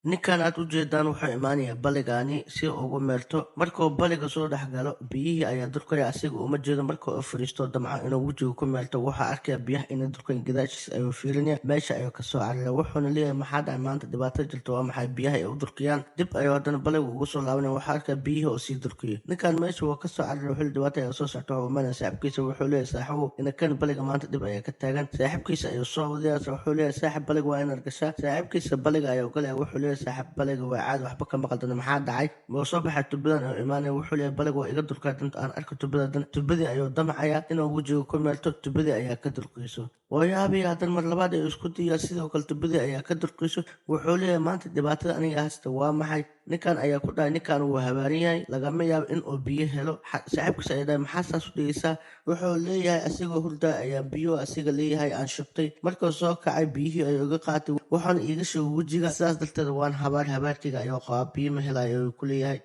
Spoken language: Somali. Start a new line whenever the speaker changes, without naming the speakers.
Ninkan aad u jeedaan wuxuu imaanayaa balligaani si uu ugu meerto. Markuu balliga soo dhex galo, biyihii ayaa durkaya, asiga uma jeedo. Marka uu fadhiisto damco inuu wejiga ku meerto, wuxuu arkayaa biyaha inay durkayan. Gadaashiisa ayuu fiirinaya, meesha ayuu kasoo cararaya, wuxuuna leeyahay: "Maxaa dhacay maanta? Dhibaato jirto waa maxay biyaha ay u durkayaan?" Dib ayuu haddana balliga ugu soo laabanaya, wuxuu arkayaa biyihii oo sii durkayo. Ninkan meesha waa kasoo cararay, wuxuu dhibaato ayaa soo socta. Wuxuu imaanaya saaxiibkiisa, wuxuu leeyahay: "Saaxiibow, inakan balliga maanta dhib ayaa ka taagan." Saaxiibkiisa ayuu soo wadaya, wuxuu leeyahay: "Saaxiib, balliga waa inaad gashaa." Saaxiibkiisa balliga ayuu galaya, wuxuu leeyahay: "Saaxiib, balliga waa caadi, waxba kama qaldana, maxaa dhacay?" Wuu soo baxay, tubadan ayuu imaanaya, wuxuu leeyahay: "Balliga waa iga durkaa, danta aan arko tubada dan." Tubadii ayuu damcayaa inuu wejiga ku meerto, tubadii ayaa ka durkayso. Waa yaabaya. Haddana mar labaad ayuu isku dayaa, sidoo kale tubadii ayaa ka durkayso. Wuxuu leeyahay: "Maanta dhibaatada aniga haysta waa maxay?" Ninkan ayaa ku dhahay: "Ninkan wuu habaaran yahay, lagama yaabo inuu biyo helo." Saaxiibkiisa ayaa dhahay: "Maxaa saas u dhigaysaa?" Wuxuu leeyahay: "Asigoo hurdaa ayaa biyo asiga leeyahay aan shubtay. Markuu soo kacay, biyihii ayuu iga qaatay, wuxuuna iiga shubay wejiga. Sidaas darteed waan habaar, habaarkayga ayuu qabaa, biyo ma helayo," ayuu ku leeyahay.